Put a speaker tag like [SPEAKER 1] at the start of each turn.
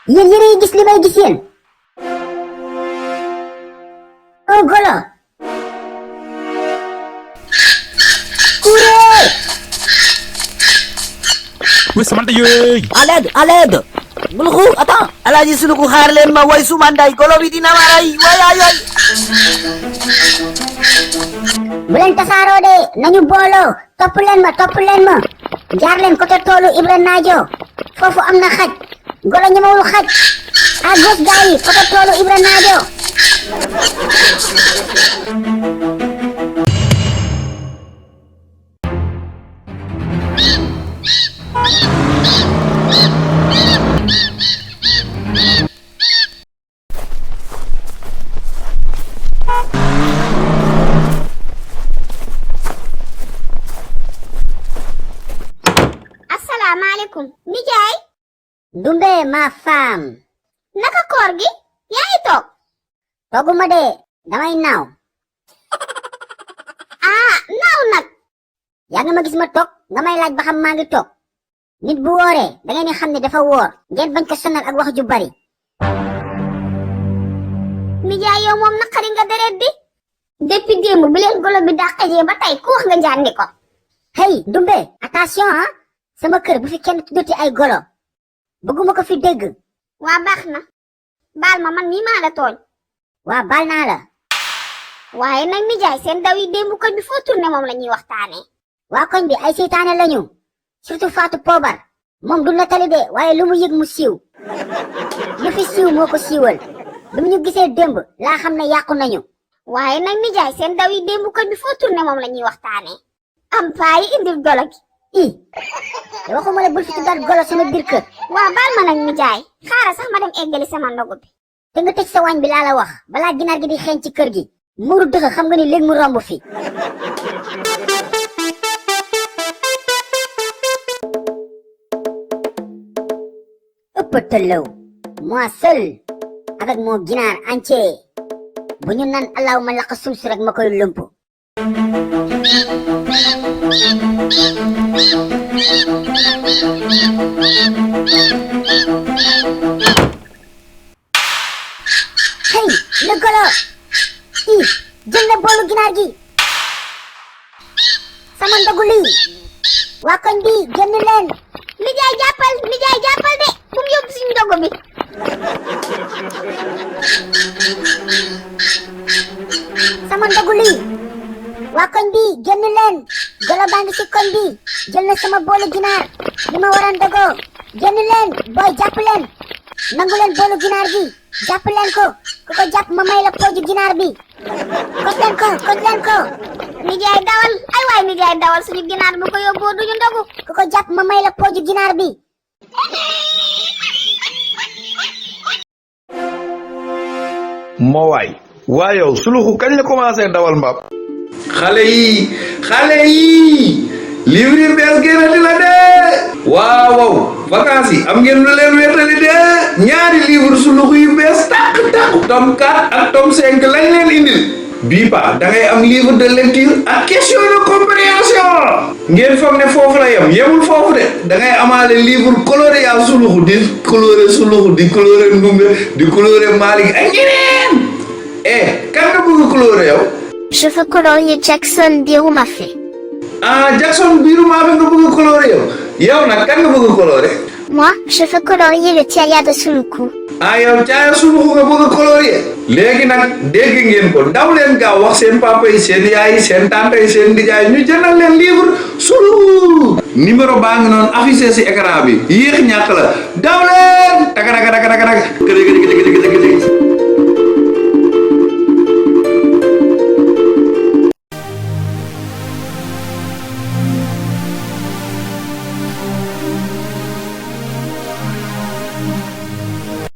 [SPEAKER 1] yéen gis li may gis yéen un golo courez
[SPEAKER 2] oui Samanta yooyu
[SPEAKER 3] À l'aide Bulxu attends Alaaji Suluxu xaar leen ma way su manday golo bi dina ma rey way ay
[SPEAKER 1] bu leen tasaaroo de nañu booloo topp leen ma jaar leen côté toolu Ibra Naajo foofu am na xaj golo ñemewul xaj à gauche gaa yi côté toolu Ibra Naajo
[SPEAKER 4] asalaamaaleykum nijaay
[SPEAKER 1] Dumbe ma femme
[SPEAKER 4] naka koor gi yaa ngi toog
[SPEAKER 1] togguma de damay naaw
[SPEAKER 4] naaw nag
[SPEAKER 1] yaa nga ma gis ma toog nga may laaj ba xam maa ngi toog nit bu wooree da ngeen di xam ne dafa woor ngeen bañ ko sonal ak wax ju bari
[SPEAKER 4] nijaay yow moom naqari nga deret di depuis démb bi leen golo bi dàqajee ba tey ku wax nga jànni ko
[SPEAKER 1] hey Dumbe attention sama kër bu fi kenn tuddati ay golo bëgguma ko fi dégg
[SPEAKER 4] waa baax na baal ma man mii maa la tooñ
[SPEAKER 1] waa baal naa la
[SPEAKER 4] waaye nag nijaay seen daw yi démb koñ bi foo tourné moom la ñuy waxtaanee
[SPEAKER 1] waa koñ bi ay seytaane lañu surtout Fatou Poobar moom du nettali de waaye lu mu yëg mu siiw lu fi siiw moo ko siiwal bi mu ñu gisee démb laa xam ne yàqu nañu
[SPEAKER 4] waaye nag nijaay seen daw yi démb koñ bi foo tourné moom la ñuy waxtaanee am paa yi indil golo gi
[SPEAKER 1] te waxuma la bul fi tuddaat golo sama biir kër
[SPEAKER 4] waa baal ma nag nijaay xaaral sax ma dem eggali sama ndogu bi
[SPEAKER 1] te nga tëj sa waañ bi laa la wax balaa ginaar gi di xeeñ ci kër gi muuru dëxa xam nga ni léegi mu romb fi ëppatalaw moi seul avec mon ginaar entier bu ñu naan alaaw ma laq suuf si rek ma koy lump hey le golo jël na boolu ginaar gi sama ndogu lii waa koñ bi génn leen
[SPEAKER 4] nijaay jàppal de bu mu yóbbu suñu ndogu bi
[SPEAKER 1] sama ndogu lii waa koñ bi génn leen golo baa ngi ci koñ bi jël na sama boolu ginaar li ma war a ndogoo génn leen booy jàpp leen nangu leen boolu ginaar gi jàpp leen ko ku ko jàpp ma may la pooju ginaar bi koj leen ko
[SPEAKER 4] nijaay dawal ay waay nijaay dawal suñu ginaar bu ko yóbboo duñu ndogu
[SPEAKER 1] ku ko jàpp ma may la pooju ginaar bi
[SPEAKER 5] moo waay yow Suluxu kañ la commencé dawal mbaam xale yi livre bees génnati la de waaw vacances yi am ngeen lu leen wéetali de ñaari livre Suluxu yu bees tàq tome 4 ak tome 5 lañ leen indil bii pa da ngay am livre de lecture ak question de compréhension ngeen foog ne foofu la yemul foofu de da ngay amaale livre coloré yaa Suluxu di coloré Suluxu di coloré Ndumbe di coloré Malick ak ñeneen kan nga bëgg coloré yow
[SPEAKER 4] je veux colorier Jackson Birumafé
[SPEAKER 5] Jackson Birumafé nga bëgg coloré yow nag kan nga bëgg coloré
[SPEAKER 4] moi je veux colorier le Tiaya de Suluku
[SPEAKER 5] yow Tiaya Suluku nga bëgg colorier léegi nag dégg ngeen ko daw leen gaaw wax seen papa yi seen yaay yi seen tante yi seen nijaay ñu jëndal leen livre Suluku numéro baa ngi noonu affiché si écran bi yéex ñàkk la daw leen taka